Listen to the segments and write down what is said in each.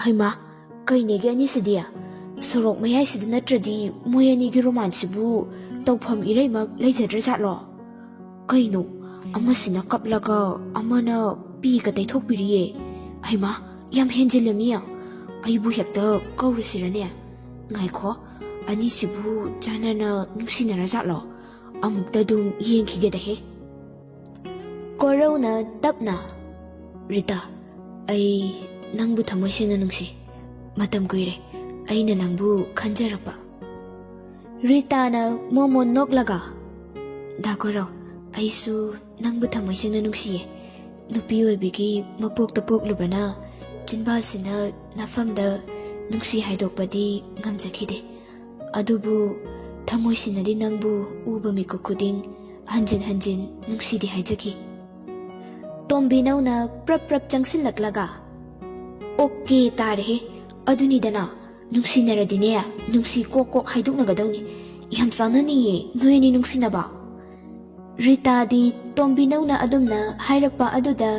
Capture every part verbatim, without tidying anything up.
ꯍꯩꯃꯥ, ꯀꯩꯅꯦꯒꯦ ꯑꯅꯤꯁꯤꯗꯤ? ꯁꯣꯔꯣꯛ ꯃꯌꯥꯏꯁꯤꯗ ꯅꯠꯇ꯭ꯔꯗꯤ ꯃꯣꯏ ꯑꯅꯤꯒꯤ ꯔꯣꯃꯥꯟꯁꯁꯤꯕꯨ ꯇꯧꯐꯝ ꯏꯔꯩꯃꯛ ꯂꯩꯖꯗ꯭ꯔꯖꯥꯠꯂꯣ? ꯀꯩꯅꯣ, ꯑꯃꯁꯤꯅ ꯀꯞꯂꯒ ꯑꯃꯅ ꯄꯤꯒ ꯇꯩꯊꯣꯛꯄꯤꯔꯤꯌꯦ꯫ ꯍꯩꯃꯥ, ꯌꯥꯝ ꯍꯦꯟꯖꯤꯜꯂꯝꯃꯤ꯫ ꯑꯩꯕꯨ ꯍꯦꯛꯇ ꯀꯧꯔꯨꯁꯤꯔꯅꯦ? ꯉꯥꯏꯈꯣ, ꯑꯅꯤꯁꯤꯕꯨ ꯆꯥꯟꯅꯅ ꯅꯨꯡꯁꯤꯅꯔꯖꯥꯠꯂꯣ? ꯑꯃꯨꯛꯇ ꯑꯗꯨꯝ ꯌꯦꯡꯈꯤꯒꯦꯗꯍꯦ꯫ ꯀꯣꯔꯧꯅ ꯇꯞꯅ, "ꯔꯤꯇꯥ, ꯑꯩ ꯅꯪꯕꯨ ꯊꯃꯣꯏ ꯁꯦꯡꯅ ꯅꯨꯡꯁꯤ꯫ ꯃꯇꯝ ꯀꯨꯏꯔꯦ ꯑꯩꯅ ꯅꯪꯕꯨ ꯈꯟꯖꯔꯛꯄ꯫" ꯔꯤꯇꯥꯅ ꯃꯣꯃꯣꯟ ꯅꯣꯛꯂꯒ, "ꯗꯥ ꯀꯣꯔꯧ, ꯑꯩꯁꯨ ꯅꯪꯕꯨ ꯊꯃꯣꯏ ꯁꯦꯡꯅ ꯅꯨꯡꯁꯤꯌꯦ꯫ ꯅꯨꯄꯤ ꯑꯣꯏꯕꯤꯒꯤ ꯃꯄꯣꯛꯇ ꯄꯣꯛꯂꯨꯕꯅ ꯆꯤꯟꯕꯥꯜꯁꯤꯅ ꯅꯐꯝꯗ ꯅꯨꯡꯁꯤ ꯍꯥꯏꯗꯣꯛꯄꯗꯤ ꯉꯝꯖꯈꯤꯗꯦ꯫ ꯑꯗꯨꯕꯨ ꯊꯃꯣꯏꯁꯤꯅꯗꯤ ꯅꯪꯕꯨ ꯎꯕ ꯃꯤꯀꯨꯞ ꯈꯨꯗꯤꯡ ꯍꯟꯖꯤꯟ ꯍꯟꯖꯤꯟ ꯅꯨꯡꯁꯤꯗꯦ ꯍꯥꯏꯖꯈꯤ꯫" ꯇꯣꯝꯕꯤꯅꯧꯅ ꯄ꯭ꯔꯞ ꯄ꯭ꯔꯞ ꯆꯪꯁꯤꯜꯂꯛꯂꯒ, "ꯑꯣꯀꯦ ꯇꯥꯔꯦꯍꯦ, ꯑꯗꯨꯅꯤꯗꯅ, ꯅꯨꯡꯁꯤꯅꯔꯗꯤꯅꯦ, ꯅꯨꯡꯁꯤ ꯀꯣꯛ ꯀꯣꯛ ꯍꯥꯏꯗꯣꯛꯅꯒꯗꯧꯅꯤ꯫ ꯌꯥꯝ ꯆꯥꯟꯅꯅꯤꯌꯦ ꯅꯣꯏ ꯑꯅꯤ ꯅꯨꯡꯁꯤꯅꯕ꯫" ꯔꯤꯇꯥꯗꯤ ꯇꯣꯝꯕꯤꯅꯧꯅ ꯑꯗꯨꯝꯅ ꯍꯥꯏꯔꯛꯄ ꯑꯗꯨꯗ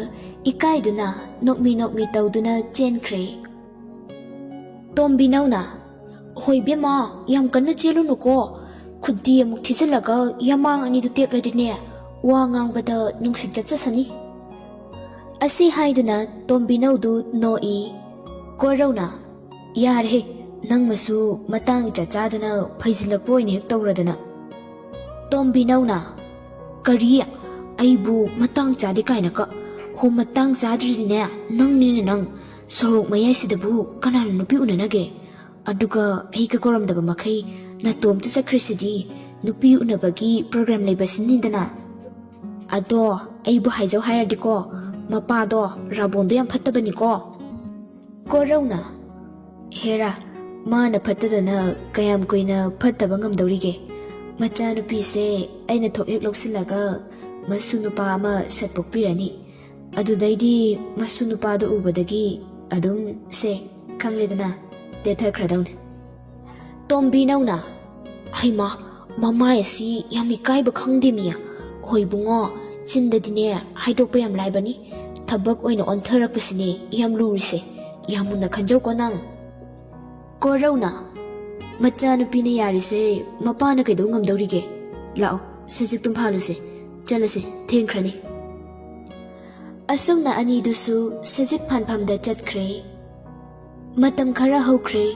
ꯏꯀꯥꯏꯗꯨꯅ ꯅꯣꯛꯃꯤ ꯅꯣꯛꯃꯤ ꯇꯧꯗꯨꯅ ꯆꯦꯟꯈ꯭ꯔꯦ꯫ ꯇꯣꯝꯕꯤꯅꯧꯅ, "ꯍꯣꯏ ꯕꯦꯝꯃ, ꯌꯥꯝ ꯀꯟꯅ ꯆꯦꯜꯂꯨꯅꯨꯀꯣ꯫ ꯈꯨꯠꯇꯤ ꯑꯃꯨꯛ ꯊꯤꯖꯤꯜꯂꯒ ꯌꯥꯃꯥꯡ ꯑꯅꯤꯗꯨ ꯇꯦꯛꯂꯗꯤꯅꯦ, ꯋꯥ ꯉꯥꯡꯕꯗ ꯅꯨꯡꯁꯤꯠ ꯆꯠꯆꯁꯅꯤ꯫" ꯑꯁꯤ ꯍꯥꯏꯗꯨꯅ ꯇꯣꯝꯕꯤꯅꯧꯗꯨ ꯅꯣꯛꯏ꯫ ꯀꯣꯔꯧꯅ, "ꯌꯥꯔꯦꯍꯦ, ꯅꯪꯃꯁꯨ ꯃꯇꯥꯡ ꯏꯆꯥ ꯆꯥꯗꯅ ꯐꯩꯖꯤꯜꯂꯛꯄ ꯑꯣꯏꯅ ꯍꯦꯛ ꯇꯧꯔꯗꯅ꯫" ꯇꯣꯝꯕꯤꯅꯧꯅ, "ꯀꯔꯤ? ꯑꯩꯕꯨ ꯃꯇꯥꯡ ꯆꯥꯗꯦ ꯀꯥꯏꯅꯀ? ꯍꯣ, ꯃꯇꯥꯡ ꯆꯥꯗ꯭ꯔꯤꯗꯤꯅꯦ, ꯅꯪꯅꯤꯅꯦ ꯅꯪ꯫ ꯁꯣꯔꯣꯛ ꯃꯌꯥꯏꯁꯤꯗꯕꯨ ꯀꯅꯥꯅ ꯅꯨꯄꯤ ꯎꯅꯅꯒꯦ? ꯑꯗꯨꯒ ꯑꯩꯒ ꯀꯧꯔꯝꯗꯕ ꯃꯈꯩ ꯅꯇꯣꯝꯇ ꯆꯠꯈ꯭ꯔꯤꯁꯤꯗꯤ ꯅꯨꯄꯤ ꯎꯅꯕꯒꯤ ꯄ꯭ꯔꯣꯒ꯭ꯔꯥꯝ ꯂꯩꯕꯁꯤꯅꯤꯗꯅ꯫ ꯑꯗꯣ ꯑꯩꯕꯨ ꯍꯥꯏꯖꯧ ꯍꯥꯏꯔꯗꯤꯀꯣ, ꯃꯄꯥꯗꯣ, ꯔꯥꯕꯣꯟꯗꯣ ꯌꯥꯝ ꯐꯠꯇꯕꯅꯤꯀꯣ꯫" ꯀꯣꯔꯧꯅ, "ꯍꯦꯔꯥ, ꯃꯥꯅ ꯐꯠꯇꯗꯅ ꯀꯌꯥꯝ ꯀꯨꯏꯅ ꯐꯠꯇꯕ ꯉꯝꯗꯧꯔꯤꯒꯦ? ꯃꯆꯥꯅꯨꯄꯤꯁꯦ ꯑꯩꯅ ꯊꯣꯛ ꯍꯦꯛ ꯂꯧꯁꯤꯜꯂꯒ ꯃꯁꯨ ꯅꯨꯄꯥ ꯑꯃ ꯁꯠ ꯄꯣꯛꯄꯤꯔꯅꯤ꯫ ꯑꯗꯨꯗꯩꯗꯤ ꯃꯁꯨ ꯅꯨꯄꯥꯗꯨ ꯎꯕꯗꯒꯤ ꯑꯗꯨꯝ, ꯁꯦ, ꯈꯪꯂꯦꯗꯅ, ꯇꯦꯊꯈ꯭ꯔꯗꯧꯅꯤ꯫" ꯇꯣꯝꯕꯤꯅꯧꯅ, "ꯍꯩꯃꯥ, ꯃꯃꯥꯏ ꯑꯁꯤ ꯌꯥꯝ ꯏꯀꯥꯏꯕ ꯈꯪꯗꯦ ꯃꯤ꯫ ꯍꯣꯏ ꯏꯕꯨꯡꯉꯣ, ꯆꯤꯟꯗꯗꯤꯅꯦ ꯍꯥꯏꯗꯣꯛꯄ ꯌꯥꯝ ꯂꯥꯏꯕꯅꯤ, ꯊꯕꯛ ꯑꯣꯏꯅ ꯑꯣꯟꯊꯔꯛꯄꯁꯤꯅꯦ ꯌꯥꯝ ꯂꯨꯔꯤꯁꯦ꯫ ꯌꯥꯝ ꯃꯨꯟꯅ ꯈꯟꯖꯧꯀꯣ ꯅꯪ꯫ ꯀꯣꯔꯧꯅ, "ꯃꯆꯥꯅꯨꯄꯤꯅ ꯌꯥꯔꯤꯁꯦ ꯃꯄꯥꯅ ꯀꯩꯗꯧ ꯉꯝꯗꯧꯔꯤꯒꯦ? ꯂꯥꯛꯑꯣ, ꯁꯖꯤꯛ ꯇꯨꯝꯐꯥꯜꯂꯨꯁꯦ꯫ ꯆꯠꯂꯁꯦ, ꯊꯦꯡꯈ꯭ꯔꯅꯤ꯫" ꯑꯁꯨꯝꯅ ꯑꯅꯤꯗꯨꯁꯨ ꯁꯖꯤꯛ ꯐꯥꯟꯐꯝꯗ ꯆꯠꯈ꯭ꯔꯦ꯫ ꯃꯇꯝ ꯈꯔ ꯍꯧꯈ꯭ꯔꯦ꯫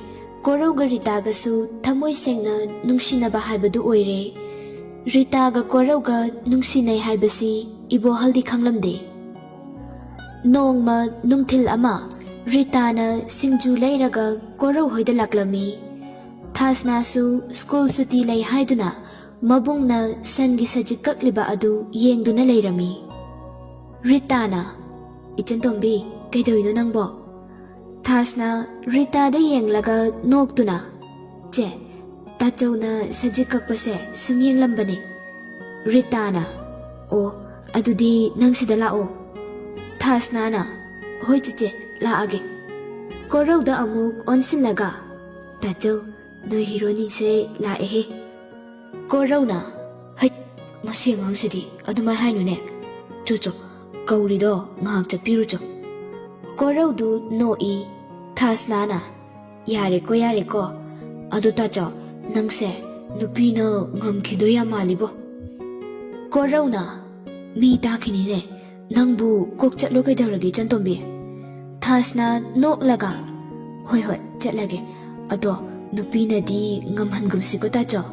ꯀꯣꯔꯧꯒ ꯔꯤꯇꯥꯒꯁꯨ ꯊꯃꯣꯏ ꯁꯦꯡꯅ ꯅꯨꯡꯁꯤꯅꯕ ꯍꯥꯏꯕꯗꯨ ꯑꯣꯏꯔꯦ꯫ ꯔꯤꯇꯥꯒ ꯀꯣꯔꯧꯒ ꯅꯨꯡꯁꯤꯅꯩ ꯍꯥꯏꯕꯁꯤ ꯏꯕꯣꯍꯜꯗꯤ ꯈꯪꯂꯝꯗꯦ꯫ ꯅꯣꯡꯃ ꯅꯨꯡꯊꯤꯜ ꯑꯃ ꯔꯤꯇꯥꯅ ꯁꯤꯡꯖꯨ ꯂꯩꯔꯒ ꯀꯣꯔꯧ ꯍꯣꯏꯗ ꯂꯥꯛꯂꯝꯃꯤ꯫ ꯊꯥꯁꯅꯥꯁꯨ ꯁ꯭ꯀꯨꯜ ꯁꯨꯇꯤ ꯂꯩ ꯍꯥꯏꯗꯨꯅ ꯃꯕꯨꯡꯅ ꯁꯟꯒꯤ ꯁꯖꯤꯛ ꯀꯛꯂꯤꯕ ꯑꯗꯨ ꯌꯦꯡꯗꯨꯅ ꯂꯩꯔꯝꯃꯤ꯫ ꯔꯤꯇꯥꯅ, "ꯏꯆꯟꯇꯣꯝꯕꯤ, ꯀꯩꯗꯧꯔꯤꯅꯣ ꯅꯪꯕꯣ?" ꯊꯥꯁꯅꯥ ꯔꯤꯇꯥꯗ ꯌꯦꯡꯂꯒ ꯅꯣꯛꯇꯨꯅ, "ꯆꯦ, ꯇꯥꯆꯧꯅ ꯁꯖꯤꯛ ꯀꯛꯄꯁꯦ ꯁꯨꯝ ꯌꯦꯡꯂꯝꯕꯅꯦ꯫" ꯔꯤꯇꯥꯅ, "ꯑꯣ, ꯑꯗꯨꯗꯤ ꯅꯪ ꯁꯤꯗ ꯂꯥꯛꯑꯣ꯫" ꯊꯥꯁꯅꯥꯅ, "ꯍꯣꯏ ꯆꯦꯆꯦ, ꯂꯥꯛꯑꯒꯦ꯫" ꯀꯣꯔꯧꯗ ꯑꯃꯨꯛ ꯑꯣꯟꯁꯤꯜꯂꯒ, "ꯇꯥꯆꯧ, ꯅꯣꯏ ꯍꯤꯔꯣꯅꯤꯁꯦ ꯂꯥꯛꯑꯦꯍꯦ꯫" ꯀꯣꯔꯧꯅ, "ꯍꯩꯠ, ꯃꯁꯤ ꯑꯉꯥꯡꯁꯤꯗꯤ ꯑꯗꯨꯃꯥꯏ ꯍꯥꯏꯅꯨꯅꯦ꯫ ꯆꯣ ꯆꯣ, ꯀꯧꯔꯤꯗꯣ ꯉꯥꯏꯍꯥꯛ ꯆꯠꯄꯤꯔꯨꯆꯣ꯫" ꯀꯣꯔꯧꯗꯨ ꯅꯣꯛꯏ꯫ ꯊꯥꯁꯅꯥꯅ, "ꯌꯥꯔꯦꯀꯣ, ꯌꯥꯔꯦꯀꯣ꯫ ꯑꯗꯣ ꯇꯥꯆꯧ, ꯅꯪꯁꯦ ꯅꯨꯄꯤꯅ ꯉꯝꯈꯤꯗꯣꯏ ꯌꯥꯝ ꯃꯥꯜꯂꯤꯕꯣ꯫" ꯀꯣꯔꯧꯅ, "ꯃꯤ ꯇꯥꯈꯤꯅꯤꯅꯦ꯫ ꯅꯪꯕꯨ ꯀꯣꯛ ꯆꯠꯂꯣ, ꯀꯩꯗꯧꯔꯒꯦ ꯏꯆꯟꯇꯣꯝꯕꯤ?" ꯊꯥꯁꯅꯥ ꯅꯣꯛꯂꯒ, "ꯍꯣꯏ ꯍꯣꯏ, ꯆꯠꯂꯒꯦ꯫ ꯑꯗꯣ ꯅꯨꯄꯤꯅꯗꯤ ꯉꯝꯍꯟꯒꯨꯝꯁꯤꯀꯣ ꯇꯥꯆꯧ꯫"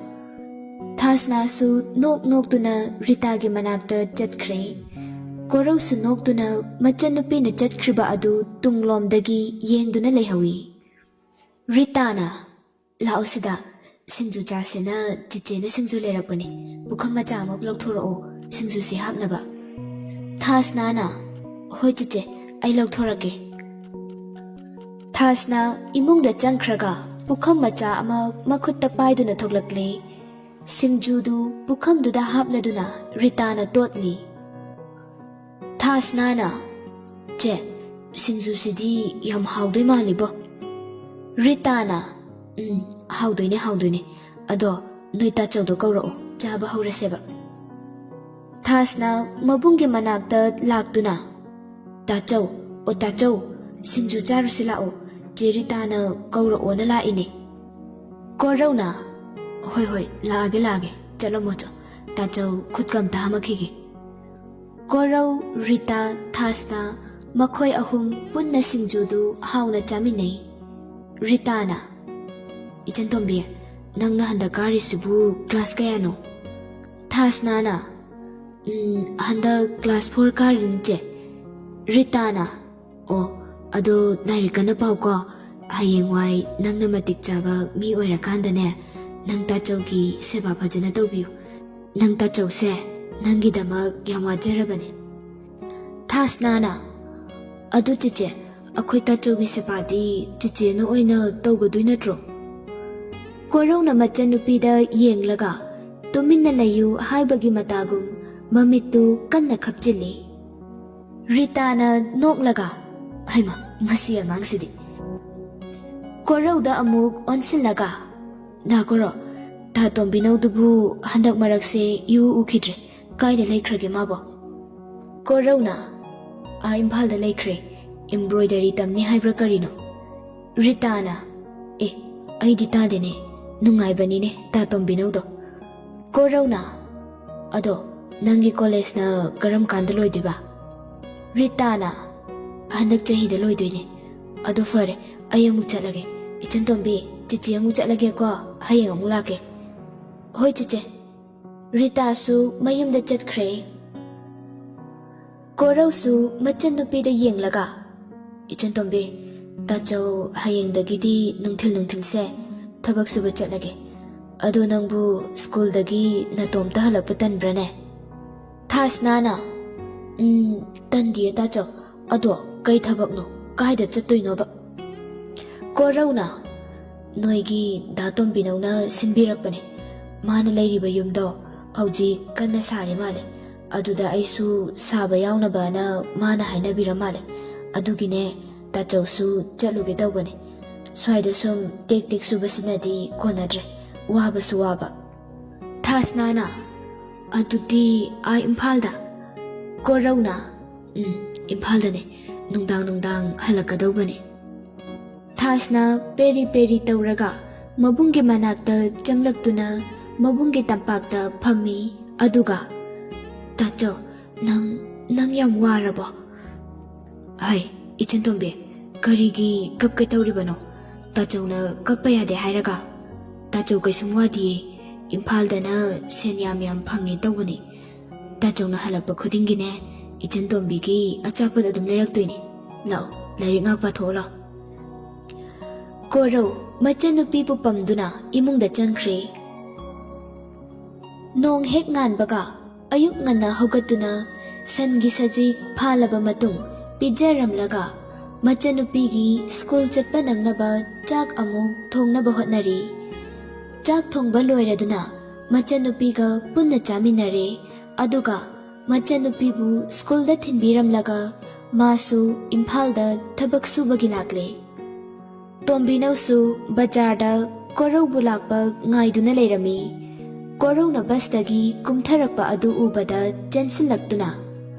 ꯊꯥꯁꯅꯥꯁꯨ ꯅꯣꯛ ꯅꯣꯛꯇꯨꯅ ꯔꯤꯇꯥꯒꯤ ꯃꯅꯥꯛꯇ ꯆꯠꯈ꯭ꯔꯦ꯫ ꯀꯣꯔꯧꯁꯨ ꯅꯣꯛꯇꯨꯅ ꯃꯆꯟꯅꯨꯄꯤꯅ ꯆꯠꯈ꯭ꯔꯤꯕ ꯑꯗꯨ ꯇꯨꯡꯂꯣꯝꯗꯒꯤ ꯌꯦꯡꯗꯨꯅ ꯂꯩꯍꯧꯏ꯫ ꯔꯤꯇꯥꯅ, "ꯂꯥꯛꯑꯣ ꯁꯤꯗ, ꯁꯤꯡꯖꯨ ꯆꯥꯁꯦꯅ ꯆꯤꯆꯦꯅ ꯁꯤꯡꯖꯨ ꯂꯩꯔꯛꯄꯅꯦ꯫ ꯄꯨꯈꯝ ꯃꯆꯥ ꯑꯃ ꯂꯧꯊꯣꯔꯛꯑꯣ, ꯁꯤꯡꯖꯨꯁꯤ ꯍꯥꯞꯅꯕ꯫" ꯊꯥꯁꯅꯥꯅ, "ꯍꯣꯏ ꯆꯤꯆꯦ, ꯑꯩ ꯂꯧꯊꯣꯔꯛꯀꯦ꯫" ꯊꯥꯁꯅꯥ ꯏꯃꯨꯡꯗ ꯆꯪꯈ꯭ꯔꯒ ꯄꯨꯈꯝ ꯃꯆꯥ ꯑꯃ ꯃꯈꯨꯠꯇ ꯄꯥꯏꯗꯨꯅ ꯊꯣꯛꯂꯛꯂꯦ꯫ ꯁꯤꯡꯖꯨꯗꯨ ꯄꯨꯈꯝꯗꯨꯗ ꯍꯥꯞꯂꯗꯨꯅ ꯔꯤꯇꯥꯅ ꯇꯣꯠꯂꯤ꯫ ꯊꯥꯁꯅꯥꯅ, "ꯆꯦ, ꯁꯤꯡꯖꯨꯁꯤꯗꯤ ꯌꯥꯝ ꯍꯥꯎꯗꯣꯏ ꯃꯥꯜꯂꯤꯕꯣ꯫" ꯔꯤꯇꯥꯅ, "ꯎꯝ, ꯍꯥꯎꯗꯣꯏꯅꯦ, ꯍꯥꯎꯗꯣꯏꯅꯦ꯫ ꯑꯗꯣ ꯅꯣꯏ ꯇꯥꯆꯧꯗꯣ ꯀꯧꯔꯛꯑꯣ, ꯆꯥꯕ ꯍꯧꯔꯁꯦꯕ꯫" ꯊꯥꯁꯅꯥ ꯃꯕꯨꯡꯒꯤ ꯃꯅꯥꯛꯇ ꯂꯥꯛꯇꯨꯅ, "ꯇꯥꯆꯧ, ꯑꯣ ꯇꯥꯆꯧ, "ꯁꯤꯡꯖꯨ ꯆꯥꯔꯨꯁꯤ ꯂꯥꯛꯑꯣ, ꯆꯦ ꯔꯤꯇꯥꯅ ꯀꯧꯔꯛꯑꯣꯅ ꯂꯥꯛꯏꯅꯦ꯫" ꯀꯣꯔꯧꯅ, "ꯍꯣꯏ ꯍꯣꯏ, ꯂꯥꯛꯑꯒꯦ ꯂꯥꯛꯑꯒꯦ, ꯆꯠꯂꯝꯃꯣ ꯆꯣ, ꯇꯥꯆꯧ ꯈꯨꯠꯀ ꯑꯝꯇ ꯍꯥꯝꯃꯛꯈꯤꯒꯦ꯫" ꯀꯣꯔꯧ, ꯔꯤꯇꯥ, ꯊꯥꯁꯅꯥ ꯃꯈꯣꯏ ꯑꯍꯨꯝ ꯄꯨꯟꯅ ꯁꯤꯡꯖꯨꯗꯨ ꯍꯥꯎꯅ ꯆꯥꯃꯤꯟꯅꯩ꯫ ꯔꯤꯇꯥꯅ, "ꯏꯆꯟ ꯇꯣꯝꯕꯤ, ꯅꯪꯅ ꯍꯟꯗꯛ ꯀꯥꯔꯤꯁꯤꯕꯨ ꯀ꯭ꯂꯥꯁ ꯀꯌꯥꯅꯣ?" ꯊꯥꯁꯅꯥꯅ, "ꯎꯝ, ꯍꯟꯗꯛ ꯀ꯭ꯂꯥꯁ ꯐꯣꯔ ꯀꯥꯔꯤꯅꯤ ꯆꯦ꯫" ꯔꯤꯇꯥꯅ, "ꯑꯣ, ꯑꯗꯣ ꯂꯥꯏꯔꯤꯛ ꯀꯟꯅ ꯄꯥꯎꯀꯣ꯫ ꯍꯌꯦꯡꯋꯥꯏ ꯅꯪꯅ ꯃꯇꯤꯛ ꯆꯥꯕ ꯃꯤ ꯑꯣꯏꯔꯀꯥꯟꯗꯅꯦ, ꯅꯪ ꯇꯥꯆꯧꯒꯤ ꯁꯦꯕꯥ ꯐꯖꯅ ꯇꯧꯕꯤꯌꯨ꯫ ꯅꯪ ꯇꯥꯆꯧꯁꯦ ꯅꯪꯒꯤꯗꯃꯛ ꯌꯥꯝ ꯋꯥꯖꯔꯕꯅꯤ꯫" ꯊꯥꯁꯅꯥꯅ, "ꯑꯗꯨ ꯆꯦꯆꯦ, ꯑꯩꯈꯣꯏ ꯇꯥꯆꯧꯒꯤ ꯁꯦꯕꯥꯗꯤ ꯆꯦꯆꯦꯅ ꯑꯣꯏꯅ ꯇꯧꯒꯗꯣꯏ ꯅꯠꯇ꯭ꯔꯣ?" ꯀꯣꯔꯧꯅ ꯃꯆꯟꯅꯨꯄꯤꯗ ꯌꯦꯡꯂꯒ, "ꯇꯨꯃꯤꯟꯅ ꯂꯩꯌꯨ" ꯍꯥꯏꯕꯒꯤ ꯃꯇꯥꯒꯨꯝ ꯃꯃꯤꯠꯇꯨ ꯀꯟꯅ ꯈꯞꯆꯤꯜꯂꯤ꯫ ꯔꯤꯇꯥꯅ ꯅꯣꯛꯂꯒ, "ꯍꯩꯃ, ꯃꯁꯤ ꯑꯉꯥꯡꯁꯤꯗꯤ!" ꯀꯣꯔꯧꯗ ꯑꯃꯨꯛ ꯑꯣꯟꯁꯤꯜꯂꯒ, "ꯅꯥ ꯀꯣꯔꯧ, ꯇꯥ ꯇꯣꯝꯕꯤꯅꯧꯗꯨꯕꯨ ꯍꯟꯗꯛ ꯃꯔꯛꯁꯦ ꯏꯎ ꯎꯈꯤꯗ꯭ꯔꯦ꯫ ꯀꯥꯏꯗ ꯂꯩꯈ꯭ꯔꯒꯦ ꯃꯥꯕꯣ?" ꯀꯣꯔꯧꯅ, "ꯑꯥ ꯏꯝꯐꯥꯜꯗ ꯂꯩꯈ꯭ꯔꯦ, ꯏꯝꯕ꯭ꯔꯣꯏꯗꯔꯤ ꯇꯝꯅꯤ ꯍꯥꯏꯕ꯭ꯔꯥ ꯀꯔꯤꯅꯣ꯫" ꯔꯤꯇꯥꯅ, "ꯑꯦ, ꯑꯩꯗꯤ ꯇꯥꯗꯦꯅꯦ, ꯅꯨꯡꯉꯥꯏꯕꯅꯤꯅꯦ ꯇꯥ ꯇꯣꯝꯕꯤꯅꯧꯗꯣ꯫" ꯀꯣꯔꯧꯅ, "ꯑꯗꯣ ꯅꯪꯒꯤ ꯀꯣꯂꯦꯖꯅ ꯀꯔꯝ ꯀꯥꯟꯗ ꯂꯣꯏꯗꯣꯏꯕ?" ꯔꯤꯇꯥꯅ, "ꯍꯟꯗꯛ ꯆꯍꯤꯗ ꯂꯣꯏꯗꯣꯏꯅꯦ꯫ ꯑꯗꯣ ꯐꯔꯦ, ꯑꯩ ꯑꯃꯨꯛ ꯆꯠꯂꯒꯦ꯫ ꯏꯆꯟ ꯇꯣꯝꯕꯤ, ꯆꯤꯆꯦ ꯑꯃꯨꯛ ꯆꯠꯂꯒꯦꯀꯣ, ꯍꯌꯦꯡ ꯑꯃꯨꯛ ꯂꯥꯛꯀꯦ꯫" "ꯍꯣꯏ ꯆꯤꯆꯦ꯫" ꯔꯤꯇꯥꯁꯨ ꯃꯌꯨꯝꯗ ꯆꯠꯈ꯭ꯔꯦ꯫ ꯀꯣꯔꯧꯁꯨ ꯃꯆꯟꯅꯨꯄꯤꯗ ꯌꯦꯡꯂꯒ, "ꯏꯆꯟ ꯇꯣꯝꯕꯤ, ꯇꯥꯆꯧ ꯍꯌꯦꯡꯗꯒꯤꯗꯤ ꯅꯨꯡꯊꯤꯜ ꯅꯨꯡꯊꯤꯜꯁꯦ ꯊꯕꯛ ꯁꯨꯕ ꯆꯠꯂꯒꯦ꯫ ꯑꯗꯣ ꯅꯪꯕꯨ ꯁ꯭ꯀꯨꯜꯗꯒꯤ ꯅꯇꯣꯝꯇ ꯍꯜꯂꯛꯄ ꯇꯟꯕ꯭ꯔꯥꯅꯦ?" ꯊꯥꯁꯅꯥꯅ, "ꯎꯝ, ꯇꯟꯗꯤꯌꯦ ꯇꯥꯆꯧ꯫ ꯑꯗꯣ ꯀꯩ ꯊꯕꯛꯅꯣ? ꯀꯥꯏꯗ ꯆꯠꯇꯣꯏꯅꯣꯕ?" ꯀꯣꯔꯧꯅ, "ꯅꯣꯏꯒꯤ ꯗꯥ ꯇꯣꯝꯕꯤꯅꯧꯅ ꯁꯤꯟꯕꯤꯔꯛꯄꯅꯦ꯫ ꯃꯥꯅ ꯂꯩꯔꯤꯕ ꯌꯨꯝꯗꯣ ꯍꯧꯖꯤꯛ ꯀꯟꯅ ꯁꯥꯔꯤ ꯃꯥꯜꯂꯦ꯫ ꯑꯗꯨꯗ ꯑꯩꯁꯨ ꯁꯥꯕ ꯌꯥꯎꯅꯕꯅ ꯃꯥꯅ ꯍꯥꯏꯅꯕꯤꯔ ꯃꯥꯜꯂꯦ꯫ ꯑꯗꯨꯒꯤꯅꯦ, ꯇꯥꯆꯧꯁꯨ ꯆꯠꯂꯨꯒꯦ ꯇꯧꯕꯅꯦ꯫ ꯁ꯭ꯋꯥꯏꯗ ꯁꯨꯝ ꯇꯦꯛ ꯇꯦꯛ ꯁꯨꯕꯁꯤꯅꯗꯤ ꯀꯣꯟꯅꯗ꯭ꯔꯦ꯫ ꯋꯥꯕꯁꯨ ꯋꯥꯕ꯫" ꯊꯥꯁꯅꯥꯅ, "ꯑꯗꯨꯗꯤ ꯑꯥ ꯏꯝꯐꯥꯜꯗ?" ꯀꯣꯔꯧꯅ, "ꯎꯝ, ꯏꯝꯐꯥꯜꯗꯅꯦ꯫ ꯅꯨꯡꯗꯥꯡ ꯅꯨꯡꯗꯥꯡ ꯍꯜꯂꯛꯀꯗꯧꯕꯅꯤ꯫ ꯊꯥꯁꯅ ꯄꯦꯔꯤ ꯄꯦꯔꯤ ꯇꯧꯔꯒ ꯃꯕꯨꯡꯒꯤ ꯃꯅꯥꯛꯇ ꯆꯪꯂꯛꯇꯨꯅ ꯃꯕꯨꯡꯒꯤ ꯇꯝꯄꯥꯛꯇ ꯐꯝꯃꯤ꯫ ꯑꯗꯨꯒ, "ꯇꯥꯆꯧ, ꯅꯪ, ꯅꯪ ꯌꯥꯝ ꯋꯥꯔꯕꯣ?" "ꯍꯩ, ꯏꯆꯟꯇꯣꯝꯕꯤ, ꯀꯔꯤꯒꯤ ꯀꯞꯀꯦ ꯇꯧꯔꯤꯕꯅꯣ? ꯇꯥꯆꯧꯅ ꯀꯞꯄ ꯌꯥꯗꯦ ꯍꯥꯏꯔꯒ? ꯇꯥꯆꯧ ꯀꯩꯁꯨꯝ ꯋꯥꯗꯤꯌꯦ꯫ ꯏꯝꯐꯥꯜꯗꯅ ꯁꯦꯟ ꯌꯥꯝ ꯌꯥꯝ ꯐꯪꯉꯦ ꯇꯧꯕꯅꯤ꯫ ꯇꯥꯆꯧꯅ ꯍꯜꯂꯛꯄ ꯈꯨꯗꯤꯡꯒꯤꯅꯦ, ꯏꯆꯟꯇꯣꯝꯕꯤꯒꯤ ꯑꯆꯥꯄꯣꯠ ꯑꯗꯨꯝ ꯂꯩꯔꯛꯇꯣꯏꯅꯤ꯫ ꯂꯥꯛꯑꯣ, ꯂꯥꯏꯔꯤꯛ ꯉꯥꯛ ꯄꯥꯊꯣꯛꯑꯣ ꯂꯥꯛꯑꯣ꯫" ꯀꯣꯔꯧ ꯃꯆꯟꯅꯨꯄꯤꯕꯨ ꯄꯝꯗꯨꯅ ꯏꯃꯨꯡꯗ ꯆꯪꯈ꯭ꯔꯦ꯫ ꯅꯣꯡ ꯍꯦꯛ ꯉꯥꯟꯕꯒ ꯑꯌꯨꯛ ꯉꯟꯅ ꯍꯧꯒꯠꯇꯨꯅ ꯁꯟꯒꯤ ꯁꯖꯤꯛ ꯐꯥꯜꯂꯕ ꯃꯇꯨꯡ ꯄꯤꯖꯔꯝꯂꯒ ꯃꯆꯟꯅꯨꯄꯤꯒꯤ ꯁ꯭ꯀꯨꯜ ꯆꯠꯄ ꯅꯪꯅꯕ ꯆꯥꯛ ꯑꯃꯨꯛ ꯊꯣꯡꯅꯕ ꯍꯣꯠꯅꯔꯤ꯫ ꯆꯥꯛ ꯊꯣꯡꯕ ꯂꯣꯏꯔꯗꯨꯅ ꯃꯆꯟꯅꯨꯄꯤꯒ ꯄꯨꯟꯅ ꯆꯥꯃꯤꯟꯅꯔꯦ꯫ ꯑꯗꯨꯒ ꯃꯆꯟꯅꯨꯄꯤꯕꯨ ꯁ꯭ꯀꯨꯜꯗ ꯊꯤꯟꯕꯤꯔꯝꯂꯒ ꯃꯥꯁꯨ ꯏꯝꯐꯥꯜꯗ ꯊꯕꯛ ꯁꯨꯕꯒꯤ ꯂꯥꯛꯂꯦ꯫ ꯇꯣꯝꯕꯤꯅꯧꯁꯨ ꯕꯖꯥꯔꯗ ꯀꯣꯔꯧꯕꯨ ꯂꯥꯛꯄ ꯉꯥꯏꯗꯨꯅ ꯂꯩꯔꯝꯃꯤ꯫ ꯀꯣꯔꯧꯅ ꯕꯁꯇꯒꯤ ꯀꯨꯝꯊꯔꯛꯄ ꯑꯗꯨ ꯎꯕꯗ ꯆꯦꯟꯁꯤꯜꯂꯛꯇꯨꯅ,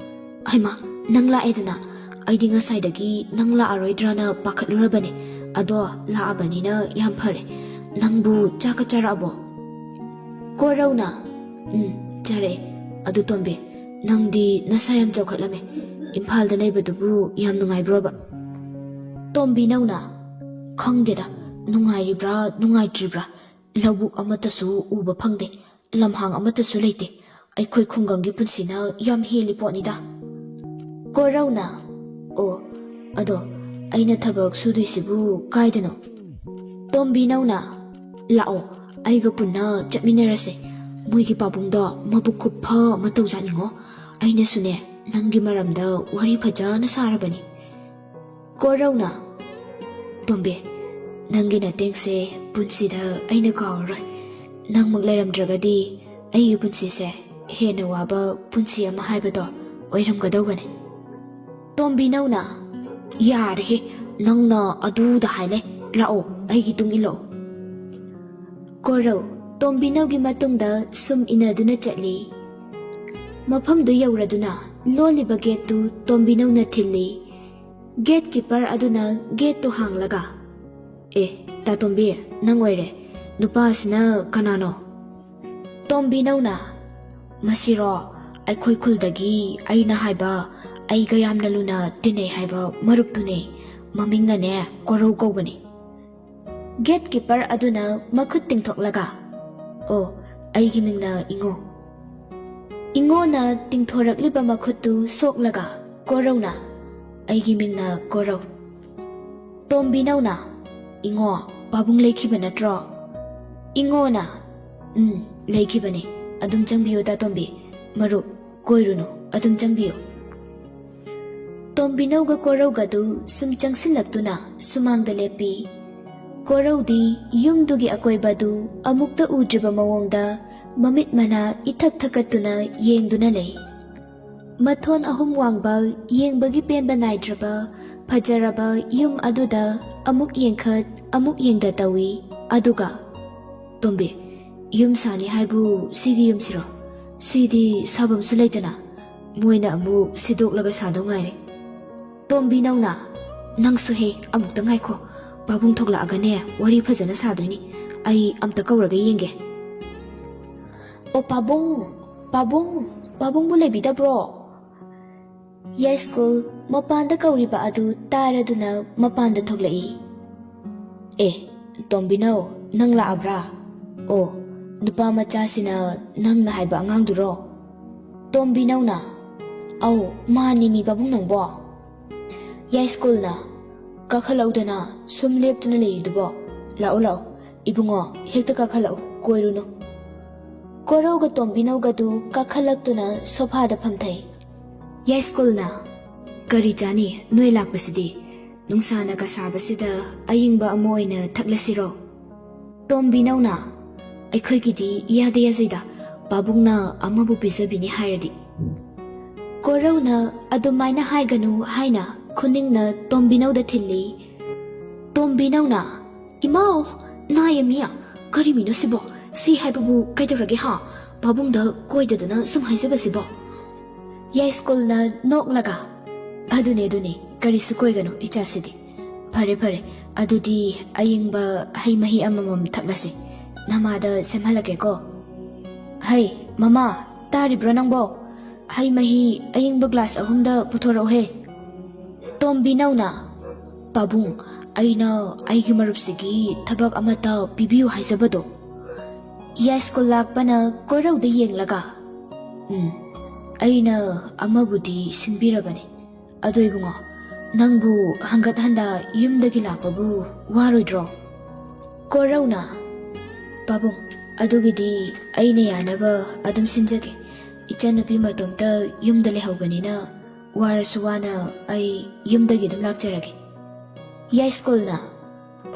"ꯍꯩꯃꯥ, ꯅꯪ ꯂꯥꯛꯑꯦꯗꯅ꯫ ꯑꯩꯗꯤ ꯉꯁꯥꯏꯗꯒꯤ ꯅꯪ ꯂꯥꯛꯑꯔꯣꯏꯗ꯭ꯔꯥꯅ ꯄꯥꯈꯠꯂꯨꯔꯕꯅꯦ꯫ ꯑꯗꯣ ꯂꯥꯛꯑꯕꯅꯤꯅ ꯌꯥꯝ ꯐꯔꯦ꯫ ꯅꯪꯕꯨ ꯆꯥꯛꯀ ꯆꯥꯔꯛꯑꯕꯣ?" ꯀꯣꯔꯧꯅ, "ꯎꯝ, ꯆꯥꯔꯛꯑꯦ꯫ ꯑꯗꯨ ꯇꯣꯝꯕꯤ, ꯅꯪꯗꯤ ꯅꯁꯥ ꯌꯥꯝ ꯆꯥꯎꯈꯠꯂꯝꯃꯦ꯫ ꯏꯝꯐꯥꯜꯗ ꯂꯩꯕꯗꯨꯕꯨ ꯌꯥꯝ ꯅꯨꯡꯉꯥꯏꯕ꯭ꯔꯣꯕ?" ꯇꯣꯝꯕꯤꯅꯧꯅ, "ꯈꯪꯗꯦꯗ, ꯅꯨꯡꯉꯥꯏꯔꯤꯕ꯭ꯔꯥ ꯅꯨꯡꯉꯥꯏꯇ꯭ꯔꯤꯕ꯭ꯔꯥ? ꯂꯧꯕꯨꯛ ꯑꯃꯠꯇꯁꯨ ꯎꯕ ꯐꯪꯗꯦ, ꯂꯝꯍꯥꯡ ꯑꯃꯠꯇꯁꯨ ꯂꯩꯇꯦ꯫ ꯑꯩꯈꯣꯏ ꯈꯨꯡꯒꯪꯒꯤ ꯄꯨꯟꯁꯤꯅ ꯌꯥꯝ ꯍꯦꯜꯂꯤ ꯄꯣꯠꯅꯤꯗ꯫" ꯀꯣꯔꯧꯅ, "ꯑꯣ, ꯑꯗꯣ ꯑꯩꯅ ꯊꯕꯛ ꯁꯨꯗꯣꯏꯁꯤꯕꯨ ꯀꯥꯏꯗꯅꯣ?" ꯇꯣꯝꯕꯤꯅꯧꯅ, "ꯂꯥꯛꯑꯣ, ꯑꯩꯒ ꯄꯨꯟꯅ ꯆꯠꯃꯤꯟꯅꯔꯁꯦ꯫ ꯃꯣꯏꯒꯤ ꯄꯥꯕꯨꯡꯗꯣ ꯃꯕꯨꯛ ꯈꯨꯐ ꯑꯃ ꯇꯧꯖꯥꯠꯅꯤꯉꯣ꯫ ꯑꯩꯅꯁꯨꯅꯦ, ꯅꯪꯒꯤ ꯃꯔꯝꯗ ꯋꯥꯔꯤ ꯐꯖꯅ ꯁꯥꯔꯕꯅꯤ꯫" ꯀꯣꯔꯧꯅ, "ꯇꯣꯝꯕꯤ, ꯅꯪꯒꯤ ꯅꯇꯦꯡꯁꯦ ꯄꯨꯟꯁꯤꯗ ꯑꯩꯅ ꯀꯥꯎꯔꯔꯣꯏ꯫ ꯅꯪꯃꯛ ꯂꯩꯔꯝꯗ꯭ꯔꯒꯗꯤ ꯑꯩꯒꯤ ꯄꯨꯟꯁꯤꯁꯦ ꯍꯦꯟꯅ ꯋꯥꯕ ꯄꯨꯟꯁꯤ ꯑꯃ ꯍꯥꯏꯕꯗꯣ ꯑꯣꯏꯔꯝꯒꯗꯧꯕꯅꯤ꯫" ꯇꯣꯝꯕꯤꯅꯧꯅ, "ꯌꯥꯔꯦꯍꯦ, ꯅꯪꯅ ꯑꯗꯨꯗ ꯍꯥꯏ ꯂꯩ꯫ ꯂꯥꯛꯑꯣ, ꯑꯩꯒꯤ ꯇꯨꯡ ꯏꯜꯂꯛꯑꯣ꯫" ꯀꯣꯔꯧ ꯇꯣꯝꯕꯤꯅꯧꯒꯤ ꯃꯇꯨꯡꯗ ꯁꯨꯝ ꯏꯟꯅꯗꯨꯅ ꯆꯠꯂꯤ꯫ ꯃꯐꯝꯗꯨ ꯌꯧꯔꯗꯨꯅ ꯂꯣꯜꯂꯤꯕ ꯒꯦꯠꯇꯨ ꯇꯣꯝꯕꯤꯅꯧꯅ ꯊꯤꯜꯂꯤ꯫ ꯒꯦꯠ ꯀꯤꯄꯔ ꯑꯗꯨꯅ ꯒꯦꯠꯇꯨ ꯍꯥꯡꯂꯒ, "ꯑꯦ, ꯇꯥꯇꯣꯝꯕꯤ, ꯅꯪ ꯑꯣꯏꯔꯦ꯫ ꯅꯨꯄꯥꯁꯤꯅ ꯀꯅꯥꯅꯣ?" ꯇꯣꯝꯕꯤꯅꯧꯅ, "ꯃꯁꯤꯔꯣ, ꯑꯩꯈꯣꯏ ꯈꯨꯜꯗꯒꯤ ꯑꯩꯅ ꯍꯥꯏꯕ, ꯑꯩꯒ ꯌꯥꯝꯅ ꯂꯨꯅ ꯇꯤꯟꯅꯩ ꯍꯥꯏꯕ ꯃꯔꯨꯞꯇꯨꯅꯦ꯫ ꯃꯃꯤꯡꯅꯅꯦ ꯀꯣꯔꯧ ꯀꯧꯕꯅꯤ꯫" ꯒꯦꯠ ꯀꯤꯄꯔ ꯑꯗꯨꯅ ꯃꯈꯨꯠ ꯇꯤꯡꯊꯣꯛꯂꯒ, "ꯑꯣ, ꯑꯩꯒꯤ ꯃꯤꯡꯅ ꯏꯉꯣ꯫" ꯏꯉꯣꯅ ꯇꯤꯡꯊꯣꯔꯛꯂꯤꯕ ꯃꯈꯨꯠꯇꯨ ꯁꯣꯛꯂꯒ ꯀꯣꯔꯧꯅ, "ꯑꯩꯒꯤ ꯃꯤꯡꯅ ꯀꯣꯔꯧ꯫" ꯇꯣꯝꯕꯤꯅꯧꯅ, "ꯏꯉꯣ, ꯄꯥꯕꯨꯡ ꯂꯩꯈꯤꯕ ꯅꯠꯇ꯭ꯔꯣ?" ꯏꯉꯣꯅ, "ꯎꯝ, ꯂꯩꯈꯤꯕꯅꯤ꯫ ꯑꯗꯨꯝ ꯆꯪꯕꯤꯌꯨ, ꯇꯥꯇꯣꯝꯕꯤ꯫ ꯃꯔꯨꯞ, ꯀꯣꯏꯔꯨꯅꯨ, ꯑꯗꯨꯝ ꯆꯪꯕꯤꯌꯨ꯫" ꯇꯣꯝꯕꯤꯅꯧꯒ ꯀꯣꯔꯧꯒꯗꯨ ꯁꯨꯝ ꯆꯪꯁꯤꯜꯂꯛꯇꯨꯅ ꯁꯨꯃꯥꯡꯗ ꯂꯦꯞꯄꯤ꯫ ꯀꯣꯔꯧꯗꯤ ꯌꯨꯝꯗꯨꯒꯤ ꯑꯀꯣꯏꯕꯗꯨ ꯑꯃꯨꯛꯇ ꯎꯗ꯭ꯔꯤꯕ ꯃꯑꯣꯡꯗ ꯃꯃꯤꯠ ꯃꯅꯥ ꯏꯊꯛ ꯊꯛꯀꯠꯇꯨꯅ ꯌꯦꯡꯗꯨꯅ ꯂꯩ꯫ ꯃꯊꯣꯟ ꯑꯍꯨꯝ ꯋꯥꯡꯕ, ꯌꯦꯡꯕꯒꯤ ꯄꯦꯟꯕ ꯅꯥꯏꯗ꯭ꯔꯕ ꯐꯖꯔꯕ ꯌꯨꯝ ꯑꯗꯨꯗ ꯑꯃꯨꯛ ꯌꯦꯡꯈꯠ, ꯑꯃꯨꯛ ꯌꯦꯡꯗ ꯇꯧꯏ꯫ ꯑꯗꯨꯒ, "ꯇꯣꯝꯕꯤ, ꯌꯨꯝ ꯁꯥꯅꯤ ꯍꯥꯏꯕꯨ ꯁꯤꯒꯤ ꯌꯨꯝꯁꯤꯔꯣ? ꯁꯤꯗꯤ ꯁꯥꯐꯝꯁꯨ ꯂꯩꯇꯅ, ꯃꯣꯏꯅ ꯑꯃꯨꯛ ꯁꯤꯗꯣꯛꯂꯒ ꯁꯥꯗꯧ ꯉꯥꯏꯔꯦ꯫" ꯇꯣꯝꯕꯤꯅꯧꯅ, "ꯅꯪꯁꯨ ꯍꯦ, ꯑꯃꯨꯛꯇ ꯉꯥꯏꯈꯣ꯫ ꯄꯥꯕꯨꯡ ꯊꯣꯛꯂꯛꯑꯒꯅꯦ, ꯋꯥꯔꯤ ꯐꯖꯅ ꯁꯥꯗꯣꯏꯅꯤ꯫ ꯑꯩ ꯑꯝꯇ ꯀꯧꯔꯒ ꯌꯦꯡꯒꯦ꯫" "ꯑꯣ ꯄꯥꯕꯨꯡ, ꯄꯥꯕꯨꯡ, ꯄꯥꯕꯨꯡꯕꯨ ꯂꯩꯕꯤꯗꯕ꯭ꯔꯣ?" ꯌꯥꯏꯁ꯭ꯀꯨꯜ ꯃꯄꯥꯟꯗ ꯀꯧꯔꯤꯕ ꯑꯗꯨ ꯇꯥꯔꯗꯨꯅ ꯃꯄꯥꯟꯗ ꯊꯣꯛꯂꯛꯏ꯫ "ꯑꯦ, ꯇꯣꯝꯕꯤꯅꯧ, ꯅꯪ ꯂꯥꯛꯑꯕ꯭ꯔꯥ? ꯑꯣ, ꯅꯨꯄꯥ ꯃꯆꯥꯁꯤꯅ ꯅꯪꯅ ꯍꯥꯏꯕ ꯑꯉꯥꯡꯗꯨꯔꯣ?" ꯇꯣꯝꯕꯤꯅꯧꯅ, "ꯑꯧ, ꯃꯥꯅꯤ ꯃꯤ ꯄꯥꯕꯨꯡ ꯅꯪꯕꯣ꯫" ꯌꯥꯏꯁ꯭ꯀꯨꯜꯅ, "ꯀꯥꯈꯠꯂꯛꯎꯗꯅ, ꯁꯨꯝ ꯂꯦꯞꯇꯨꯅ ꯂꯩꯔꯤꯗꯨꯕꯣ? ꯂꯥꯛꯑꯣ, ꯂꯥꯛꯑꯣ, ꯏꯕꯨꯡꯉꯣ, ꯍꯦꯛꯇ ꯀꯥꯈꯠꯂꯛꯎ, ꯀꯣꯏꯔꯨꯅꯨ꯫" ꯀꯣꯔꯧꯒ ꯇꯣꯝꯕꯤꯅꯧꯒꯗꯨ ꯀꯥꯈꯠꯂꯛꯇꯨꯅ ꯁꯣꯐꯥꯗ ꯐꯝꯊꯩ꯫ ꯌꯥꯏꯁ꯭ꯀꯨꯜꯅ, "ꯀꯔꯤ ꯆꯥꯅꯤ ꯅꯣꯏ ꯂꯥꯛꯄꯁꯤꯗꯤ? ꯅꯨꯡꯁꯥꯅ ꯀꯁꯥꯕꯁꯤꯗ ꯑꯏꯪꯕ ꯑꯃ ꯑꯣꯏꯅ ꯊꯛꯂꯁꯤꯔꯣ?" ꯇꯣꯝꯕꯤꯅꯧꯅ, "ꯑꯩꯈꯣꯏꯒꯤꯗꯤ ꯏꯌꯥꯗ ꯌꯥꯖꯩꯗ, ꯄꯥꯕꯨꯡꯅ ꯑꯃꯕꯨ ꯄꯤꯖꯕꯤꯅꯤ ꯍꯥꯏꯔꯗꯤ꯫" ꯀꯣꯔꯧꯅ ꯑꯗꯨꯃꯥꯏꯅ ꯍꯥꯏꯒꯅꯨ ꯍꯥꯏꯅ ꯈꯨꯅꯤꯡꯅ ꯇꯣꯝꯕꯤꯅꯧꯗ ꯊꯤꯜꯂꯤ꯫ ꯇꯣꯝꯕꯤꯅꯧꯅ, "ꯏꯃꯥꯎ, ꯅꯥꯏꯌꯦ ꯃꯤꯌꯥ, ꯀꯔꯤ ꯃꯤꯅꯣ ꯁꯤꯕꯣ? ꯁꯤ ꯍꯥꯏꯕꯕꯨ ꯀꯩꯗꯧꯔꯒꯦ ꯍꯥ? ꯄꯥꯕꯨꯡꯗ ꯀꯣꯏꯗꯗꯅ ꯁꯨꯝ ꯍꯥꯏꯖꯕꯁꯤꯕꯣ?" ꯌꯥꯏꯁ꯭ꯀꯨꯜꯅ ꯅꯣꯛꯂꯒ, "ꯑꯗꯨꯅꯦ, ꯑꯗꯨꯅꯦ, ꯀꯔꯤꯁꯨ ꯀꯣꯏꯒꯅꯨ, ꯏꯆꯥꯁꯤꯗꯤ꯫ ꯐꯔꯦ, ꯐꯔꯦ, ꯑꯗꯨꯗꯤ ꯑꯌꯤꯡꯕ ꯍꯩ ꯃꯍꯤ ꯑꯃꯃꯝ ꯊꯛꯂꯁꯦ꯫ ꯅꯃꯥꯗ ꯁꯦꯝꯍꯜꯂꯛꯀꯦꯀꯣ꯫ ꯍꯩ, ꯃꯃꯥ, ꯇꯥꯔꯤꯕ꯭ꯔꯣ ꯅꯪꯕꯣ? ꯍꯩ ꯃꯍꯤ ꯑꯌꯤꯡꯕ ꯒ꯭ꯂꯥꯁ ꯑꯍꯨꯝꯗ ꯄꯨꯊꯣꯔꯛꯎꯍꯦ꯫ ꯇꯣꯝꯕꯤꯅꯧꯅ, "ꯄꯥꯕꯨꯡ, ꯑꯩꯅ ꯑꯩꯒꯤ ꯃꯔꯨꯞꯁꯤꯒꯤ ꯊꯕꯛ ꯑꯃꯠꯇ ꯄꯤꯕꯤꯌꯨ ꯍꯥꯏꯖꯕꯗꯣ?" ꯌꯥꯏꯁ꯭ꯀꯨꯜ ꯂꯥꯛꯄꯅ ꯀꯣꯔꯧꯗ ꯌꯦꯡꯂꯒ, "ꯎꯝ, ꯑꯩꯅ ꯑꯃꯕꯨꯗꯤ ꯁꯤꯟꯕꯤꯔꯕꯅꯤ꯫ ꯑꯗꯣ ꯏꯕꯨꯡꯉꯣ, ꯅꯪꯕꯨ ꯍꯪꯒꯠ ꯍꯟꯗ ꯌꯨꯝꯗꯒꯤ ꯂꯥꯛꯄꯕꯨ ꯋꯥꯔꯣꯏꯗ꯭ꯔꯣ?" ꯀꯣꯔꯧꯅ, "ꯄꯥꯕꯨꯡ, ꯑꯗꯨꯒꯤꯗꯤ ꯑꯩꯅ ꯌꯥꯅꯕ ꯑꯗꯨꯝ ꯁꯤꯟꯖꯒꯦ꯫ ꯏꯆꯟꯅꯨꯄꯤ ꯃꯇꯣꯝꯇ ꯌꯨꯝꯗ ꯂꯩꯍꯧꯕꯅꯤꯅ, ꯋꯥꯔꯁꯨ ꯋꯥꯅ ꯑꯩ ꯌꯨꯝꯗꯒꯤ ꯑꯗꯨꯝ ꯂꯥꯛꯆꯔꯒꯦ꯫" ꯌꯥꯏꯁ꯭ꯀꯨꯜꯅ,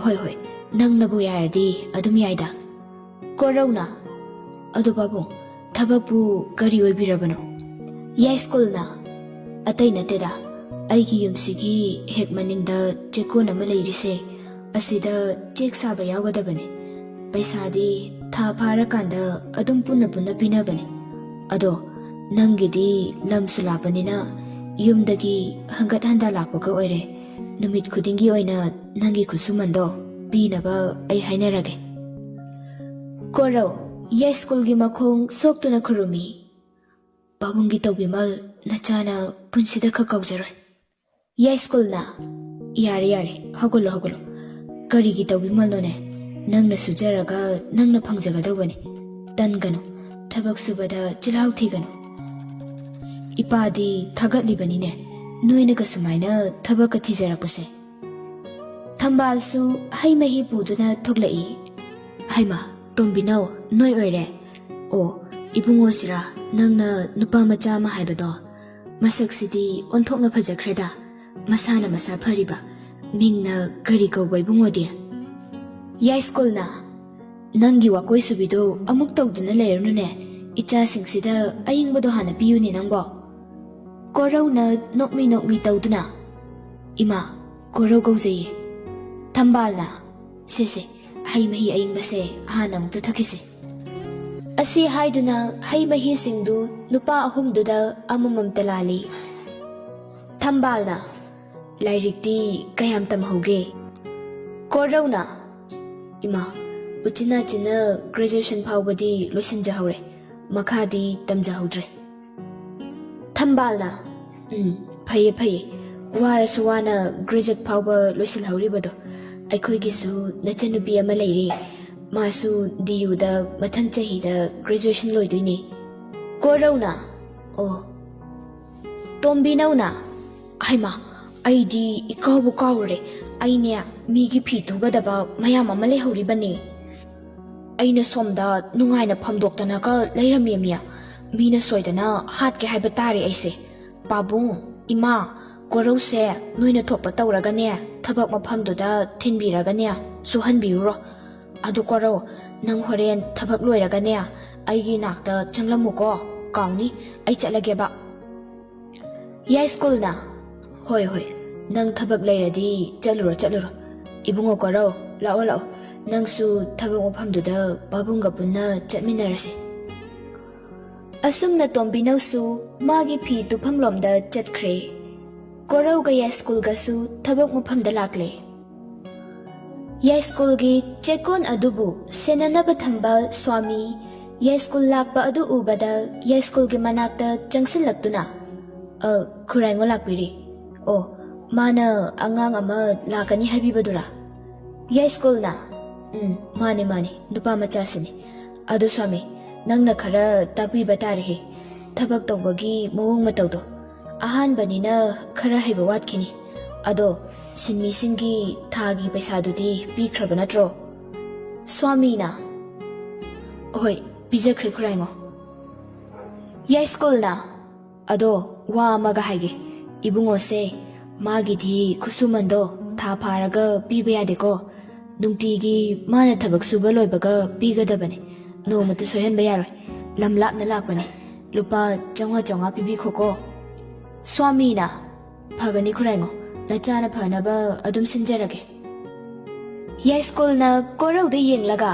"ꯍꯣꯏ, ꯍꯣꯏ, ꯅꯪꯅꯕꯨ ꯌꯥꯔꯗꯤ ꯑꯗꯨꯝ ꯌꯥꯏꯗ꯫" ꯀꯣꯔꯧꯅ, "ꯑꯗꯣ ꯄꯥꯕꯨꯡ, ꯊꯕꯛꯄꯨ ꯀꯔꯤ ꯑꯣꯏꯕꯤꯔꯕꯅꯣ?" ꯌꯥꯏꯁ꯭ꯀꯨꯜꯅ, "ꯑꯇꯩ ꯅꯠꯇꯦꯗ, ꯑꯩꯒꯤ ꯌꯨꯝꯁꯤꯒꯤ ꯍꯦꯛ ꯃꯅꯤꯡꯗ ꯆꯦꯛꯀꯣꯟ ꯑꯃ ꯂꯩꯔꯤꯁꯦ, ꯑꯁꯤꯗ ꯆꯦꯛ ꯁꯥꯕ ꯌꯥꯎꯒꯗꯕꯅꯤ꯫ ꯄꯩꯁꯥꯗꯤ ꯊꯥ ꯐꯥꯔꯀꯥꯟꯗ ꯑꯗꯨꯝ ꯄꯨꯟꯅ ꯄꯨꯟꯅ ꯄꯤꯅꯕꯅꯤ꯫ ꯑꯗꯣ ꯅꯪꯒꯤꯗꯤ ꯂꯝꯁꯨ ꯂꯥꯞꯄꯅꯤꯅ, ꯌꯨꯝꯗꯒꯤ ꯍꯪꯒꯠ ꯍꯟꯗ ꯂꯥꯛꯄꯒ ꯑꯣꯏꯔꯦ, ꯅꯨꯃꯤꯠ ꯈꯨꯗꯤꯡꯒꯤ ꯑꯣꯏꯅ ꯅꯪꯒꯤ ꯈꯨꯠꯁꯨꯃꯟꯗꯣ ꯄꯤꯅꯕ ꯑꯩ ꯍꯥꯏꯅꯔꯒꯦ꯫" ꯀꯣꯔꯧ, ꯌꯥꯏꯁ꯭ꯀꯨꯜꯒꯤ ꯃꯈꯣꯡ ꯁꯣꯛꯇꯨꯅ ꯈꯨꯔꯨꯝꯃꯤ꯫ "ꯄꯥꯕꯨꯡꯒꯤ ꯇꯧꯕꯤꯃꯜ ꯅꯆꯥꯅ ꯄꯨꯟꯁꯤꯗ ꯈꯛ ꯀꯥꯎꯖꯔꯣꯏ꯫" ꯌꯥꯏꯁ꯭ꯀꯨꯜꯅ, "ꯌꯥꯔꯦ, ꯌꯥꯔꯦ, ꯍꯧꯒꯠꯂꯣ, ꯍꯧꯒꯠꯂꯣ꯫ ꯀꯔꯤꯒꯤ ꯇꯧꯕꯤꯃꯜꯅꯣꯅꯦ? ꯅꯪꯅ ꯁꯨꯖꯔꯒ ꯅꯪꯅ ꯐꯪꯖꯒꯗꯧꯕꯅꯤ꯫ ꯇꯟꯒꯅꯨ, ꯊꯕꯛ ꯁꯨꯕꯗ ꯆꯤꯜꯍꯥꯎ ꯊꯤꯒꯅꯨ꯫ ꯏꯄꯥꯗꯤ ꯊꯥꯒꯠꯂꯤꯕꯅꯤꯅꯦ, ꯅꯣꯏꯅꯒ ꯁꯨꯃꯥꯏꯅ ꯊꯕꯛꯀ ꯊꯤꯖꯔꯛꯄꯁꯦ꯫" ꯊꯝꯕꯥꯜꯁꯨ ꯍꯩ ꯃꯍꯤ ꯄꯨꯗꯨꯅ ꯊꯣꯛꯂꯛꯏ꯫ "ꯍꯩꯃꯥ, ꯇꯣꯝꯕꯤꯅꯧ, ꯅꯣꯏ ꯑꯣꯏꯔꯦ꯫ ꯑꯣ, ꯏꯕꯨꯡꯉꯣꯁꯤꯔꯥ ꯅꯪꯅ ꯅꯨꯄꯥ ꯃꯆꯥ ꯑꯃ ꯍꯥꯏꯕꯗꯣ? ꯃꯁꯛꯁꯤꯗꯤ ꯑꯣꯟꯊꯣꯛꯅ ꯐꯖꯈ꯭ꯔꯦꯗ꯫ ꯃꯁꯥꯅ ꯃꯁꯥ ꯐꯔꯤꯕ꯫ ꯃꯤꯡꯅ ꯀꯔꯤ ꯀꯧꯕ ꯏꯕꯨꯡꯉꯣꯗꯤ?" ꯌꯥꯏꯁ꯭ꯀꯨꯜꯅ, "ꯅꯪꯒꯤ ꯋꯥꯀꯣꯏ ꯁꯨꯕꯤꯗꯣ ꯑꯃꯨꯛ ꯇꯧꯗꯨꯅ ꯂꯩꯔꯅꯨꯅꯦ꯫ ꯏꯆꯥꯁꯤꯡꯁꯤꯗ ꯑꯌꯤꯡꯕꯗꯣ ꯍꯥꯟꯅ ꯄꯤꯌꯨꯅꯦ ꯅꯪꯕꯣ꯫" ꯀꯣꯔꯧꯅ ꯅꯣꯛꯃꯤ ꯅꯣꯛꯃꯤ ꯇꯧꯗꯨꯅ, "ꯏꯃꯥ, ꯀꯣꯔꯧ ꯀꯧꯖꯩꯌꯦ꯫" ꯊꯝꯕꯥꯜꯅ, "ꯁꯦ, ꯁꯦ, ꯍꯩ ꯃꯍꯤ ꯑꯌꯤꯡꯕꯁꯦ ꯍꯥꯟꯅ ꯑꯃꯨꯛꯇ ꯊꯛꯈꯤꯁꯦ꯫" ꯑꯁꯤ ꯍꯥꯏꯗꯨꯅ ꯍꯩ ꯃꯍꯤꯁꯤꯡꯗꯨ ꯅꯨꯄꯥ ꯑꯍꯨꯝꯗꯨꯗ ꯑꯃꯃꯝꯇ ꯂꯥꯜꯂꯤ꯫ ꯊꯝꯕꯥꯜꯅ, ꯂꯥꯏꯔꯤꯛꯇꯤ ꯀꯌꯥꯝ ꯇꯝꯍꯧꯒꯦ? ꯀꯣꯔꯧꯅ, ꯏꯃꯥ, ꯎꯆꯤꯟ ꯅꯥꯆꯤꯟꯅ graduation ꯐꯥꯎꯕꯗꯤ ꯂꯣꯏꯁꯤꯟꯖꯍꯧꯔꯦ, ꯃꯈꯥꯗꯤ ꯇꯝꯖꯍꯧꯗ꯭ꯔꯦ꯫ ꯊꯝꯕꯥꯜꯅ, ꯎꯝ, ꯐꯩꯌꯦ ꯐꯩꯌꯦ, ꯋꯥꯔꯁꯨ ꯋꯥꯅ graduate ꯐꯥꯎꯕ ꯂꯣꯏꯁꯤꯜꯍꯧꯔꯤꯕꯗꯣ꯫ ꯑꯩꯈꯣꯏꯒꯤꯁꯨ ꯅꯆꯟꯅꯨꯄꯤ ꯑꯃ ꯂꯩꯔꯦ, ꯃꯥꯁꯨ D U ꯗ ꯃꯊꯪ ꯆꯍꯤꯗ graduation ꯂꯣꯏꯗꯣꯏꯅꯦ꯫ ꯀꯣꯔꯧꯅ, ꯑꯣ, ꯇꯣꯝꯕꯤꯅꯧꯅ, ꯍꯩꯃꯥ, ꯑꯩꯗꯤ ꯏꯀꯥꯎꯕꯨ ꯀꯥꯎꯔꯨꯔꯦ, ꯑꯩꯅꯦ ꯃꯤꯒꯤ ꯐꯤ ꯇꯨꯒꯗꯕ ꯃꯌꯥꯝ ꯑꯃ ꯂꯩꯍꯧꯔꯤꯕꯅꯦ꯫ ꯑꯩꯅ ꯁꯣꯝꯗ ꯅꯨꯡꯉꯥꯏꯅ ꯐꯝꯗꯣꯛꯇꯅꯒ ꯂꯩꯔꯝꯃꯦꯃꯤ꯫ ꯃꯤꯅ ꯁꯣꯏꯗꯅ ꯍꯥꯠꯀꯦ ꯍꯥꯏꯕ ꯇꯥꯔꯦ ꯑꯩꯁꯦ꯫ ꯄꯥꯕꯨꯡ, ꯏꯃꯥ, ꯀꯣꯔꯧꯁꯦ ꯅꯣꯏꯅ ꯊꯣꯛꯄ ꯇꯧꯔꯒꯅꯦ, ꯊꯕꯛ ꯃꯐꯝꯗꯨꯗ ꯊꯤꯟꯕꯤꯔꯒꯅꯦ, ꯁꯨꯍꯟꯕꯤꯔꯨꯔꯣ꯫ ꯑꯗꯨ ꯀꯣꯔꯧ, ꯅꯪ ꯍꯣꯔꯦꯟ ꯊꯕꯛ ꯂꯣꯏꯔꯒꯅꯦ, ꯑꯩꯒꯤ ꯅꯥꯛꯇ ꯆꯪꯂꯝꯃꯨꯀꯣ꯫ ꯀꯥꯎꯅꯤ, ꯑꯩ ꯆꯠꯂꯒꯦꯕ꯫ ꯌꯥꯏꯁ꯭ꯀꯨꯜꯅ, ꯍꯣꯏ ꯍꯣꯏ, ꯅꯪ ꯊꯕꯛ ꯂꯩꯔꯗꯤ ꯆꯠꯂꯨꯔꯣ ꯆꯠꯂꯨꯔꯣ꯫ ꯏꯕꯨꯡꯉꯣ ꯀꯣꯔꯧ, ꯂꯥꯛꯑꯣ ꯂꯥꯛꯑꯣ, ꯅꯪꯁꯨ ꯊꯕꯛ ꯃꯐꯝꯗꯨꯗ ꯄꯥꯕꯨꯡꯒ ꯄꯨꯟꯅ ꯆꯠꯃꯤꯟꯅꯔꯁꯤ꯫ ꯑꯁꯨꯝꯅ ꯇꯣꯝꯕꯤꯅꯧꯁꯨ ꯃꯥꯒꯤ ꯐꯤ ꯇꯨꯐꯝꯂꯣꯝꯗ ꯆꯠꯈ꯭ꯔꯦ꯫ ꯀꯣꯔꯧꯒ ꯌꯥꯏꯁ꯭ꯀꯨꯜꯒꯁꯨ ꯊꯕꯛ ꯃꯐꯝꯗ ꯂꯥꯛꯂꯦ꯫ ꯌꯥꯏꯁ꯭ꯀꯨꯜꯒꯤ ꯆꯦꯛꯀꯣꯟ ꯑꯗꯨꯕꯨ ꯁꯦꯟꯅꯅꯕ ꯊꯝꯕ ꯁ꯭ꯋꯥꯃꯤ ꯌꯥꯏꯁ꯭ꯀꯨꯜ ꯂꯥꯛꯄ ꯑꯗꯨ ꯎꯕꯗ ꯌꯥꯏꯁ꯭ꯀꯨꯜꯒꯤ ꯃꯅꯥꯛꯇ ꯆꯪꯁꯤꯜꯂꯛꯇꯨꯅ, "ꯑ, ꯈꯨꯔꯥꯏꯉꯣ ꯂꯥꯛꯄꯤꯔꯤ꯫ ꯑꯣ, ꯃꯥꯅ ꯑꯉꯥꯡ ꯑꯃ ꯂꯥꯛꯀꯅꯤ ꯍꯥꯏꯕꯤꯕꯗꯨꯔꯥ?" ꯌꯥꯏꯁ꯭ꯀꯨꯜꯅ, "ꯎꯝ, ꯃꯥꯅꯦ, ꯃꯥꯅꯦ, ꯅꯨꯄꯥ ꯃꯆꯥꯁꯤꯅꯦ꯫ ꯑꯗꯨ ꯁ꯭ꯋꯥꯃꯤ, ꯅꯪꯅ ꯈꯔ ꯇꯥꯛꯄꯤꯕ ꯇꯥꯔꯦꯍꯦ, ꯊꯕꯛ ꯇꯧꯕꯒꯤ ꯃꯑꯣꯡ ꯃꯇꯧꯗꯣ꯫ ꯑꯍꯥꯟꯕꯅꯤꯅ ꯈꯔ ꯍꯩꯕ ꯋꯥꯠꯈꯤꯅꯤ꯫ ꯑꯗꯣ ꯁꯤꯟꯃꯤꯁꯤꯡꯒꯤ ꯊꯥꯒꯤ ꯄꯩꯁꯥꯗꯨꯗꯤ ꯄꯤꯈ꯭ꯔꯕ ꯅꯠꯇ꯭ꯔꯣ?" ꯁ꯭ꯋꯥꯃꯤꯅ, "ꯍꯣꯏ, ꯄꯤꯖꯈ꯭ꯔꯦ ꯈꯨꯔꯥꯏꯉꯣ꯫" ꯌꯥꯏꯁ꯭ꯀꯨꯜꯅ, "ꯑꯗꯣ ꯋꯥ ꯑꯃꯒ ꯍꯥꯏꯒꯦ, ꯏꯕꯨꯡꯉꯣꯁꯦ, ꯃꯥꯒꯤꯗꯤ ꯈꯨꯠꯁꯨꯃꯟꯗꯣ ꯊꯥ ꯐꯥꯔꯒ ꯄꯤꯕ ꯌꯥꯗꯦꯀꯣ꯫ ꯅꯨꯡꯇꯤꯒꯤ ꯃꯥꯅ ꯊꯕꯛ ꯁꯨꯕ ꯂꯣꯏꯕꯒ ꯄꯤꯒꯗꯕꯅꯦ꯫ ꯅꯣꯡꯃꯇ ꯁꯣꯏꯍꯟꯕ ꯌꯥꯔꯣꯏ꯫ ꯂꯝ ꯂꯥꯞꯅ ꯂꯥꯛꯄꯅꯦ꯫ ꯂꯨꯄꯥ ꯆꯥꯝꯃꯉꯥ ꯆꯥꯝꯃꯉꯥ ꯄꯤꯕꯤꯈꯣꯀꯣ꯫" ꯁ꯭ꯋꯥꯃꯤꯅ, "ꯐꯒꯅꯤ ꯈꯨꯔꯥꯏꯉꯣ, ꯅꯆꯥꯅ ꯐꯅꯕ ꯑꯗꯨꯝ ꯁꯤꯟꯖꯔꯒꯦ꯫" ꯌꯥꯏꯁ꯭ꯀꯨꯜꯅ ꯀꯣꯔꯧꯗ ꯌꯦꯡꯂꯒ,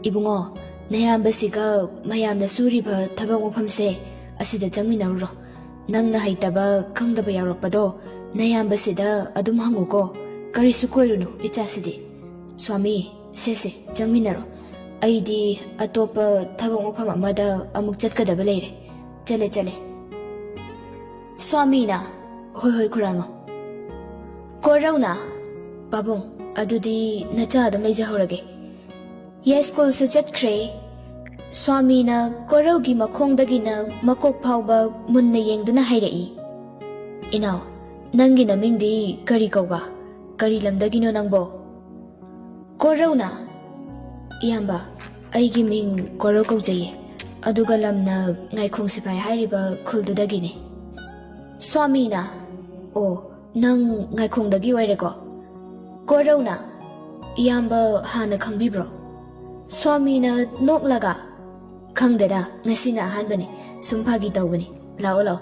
"ꯏꯕꯨꯡꯉꯣ, ꯅꯌꯥꯝꯕꯁꯤꯒ ꯃꯌꯥꯝꯅ ꯁꯨꯔꯤꯕ ꯊꯕꯛ ꯃꯐꯝꯁꯦ ꯑꯁꯤꯗ ꯆꯪꯃꯤꯟꯅꯔꯨꯔꯣ꯫ ꯅꯪꯅ ꯍꯩꯇꯕ, ꯈꯪꯗꯕ ꯌꯥꯎꯔꯛꯄꯗꯣ ꯅꯌꯥꯝꯕꯁꯤꯗ ꯑꯗꯨꯝ ꯍꯪꯉꯨꯀꯣ, ꯀꯔꯤꯁꯨ ꯀꯣꯏꯔꯨꯅꯨ ꯏꯆꯥꯁꯤꯗꯤ꯫ ꯁ꯭ꯋꯥꯃꯤ, ꯁꯦ ꯁꯦ, ꯆꯪꯃꯤꯟꯅꯔꯣ꯫ ꯑꯩꯗꯤ ꯑꯇꯣꯞꯄ ꯊꯕꯛ ꯃꯐꯝ ꯑꯃꯗ ꯑꯃꯨꯛ ꯆꯠꯀꯗꯕ ꯂꯩꯔꯦ꯫ ꯆꯠꯂꯦ, ꯆꯠꯂꯦ꯫ ꯁ꯭ꯋꯥꯃꯤꯅ, "ꯍꯣꯏ, ꯍꯣꯏ, ꯈꯨꯔꯥꯡꯉꯣ꯫" ꯀꯣꯔꯧꯅ, "ꯄꯥꯕꯨꯡ, ꯑꯗꯨꯗꯤ ꯅꯆꯥ ꯑꯗꯨꯝ ꯂꯩꯖꯍꯧꯔꯒꯦ꯫" ꯌꯥꯏꯁ꯭ꯀꯨꯜꯁꯨ ꯆꯠꯈ꯭ꯔꯦ꯫ ꯁ꯭ꯋꯥꯃꯤꯅ ꯀꯣꯔꯧꯒꯤ ꯃꯈꯣꯡꯗꯒꯤꯅ ꯃꯀꯣꯛ ꯐꯥꯎꯕ ꯃꯨꯟꯅ ꯌꯦꯡꯗꯨꯅ ꯍꯥꯏꯔꯛꯏ, "ꯏꯅꯥꯎ, ꯅꯪꯒꯤ ꯅꯃꯤꯡꯗꯤ ꯀꯔꯤ ꯀꯧꯕ? ꯀꯔꯤ ꯂꯝꯗꯒꯤꯅꯣ ꯅꯪꯕꯣ?" ꯀꯣꯔꯧꯅ, "ꯏꯌꯥꯝꯕ, ꯑꯩꯒꯤ ꯃꯤꯡ ꯀꯣꯔꯧ ꯀꯧꯖꯩꯌꯦ, ꯑꯗꯨꯒ ꯂꯝꯅ ꯉꯥꯏꯈꯣꯡ ꯁꯤꯐꯥꯏ ꯍꯥꯏꯔꯤꯕ ꯈꯨꯜꯗꯨꯗꯒꯤꯅꯦ꯫" ꯁ꯭ꯋꯥꯃꯤꯅ, "ꯑꯣ, ꯅꯪ ꯉꯥꯏꯈꯣꯡꯗꯒꯤ ꯑꯣꯏꯔꯦꯀꯣ?" ꯀꯣꯔꯧꯅ, "ꯏꯌꯥꯝꯕ ꯍꯥꯟꯅ ꯈꯪꯕꯤꯕ꯭ꯔꯣ?" ꯁ꯭ꯋꯥꯃꯤꯅ ꯅꯣꯛꯂꯒ, "ꯈꯪꯗꯦꯗ, ꯉꯁꯤꯅ ꯑꯍꯥꯟꯕꯅꯤ, ꯁꯨꯝ ꯐꯥꯒꯤ ꯇꯧꯕꯅꯤ, ꯂꯥꯛꯑꯣ, ꯂꯥꯛꯑꯣ,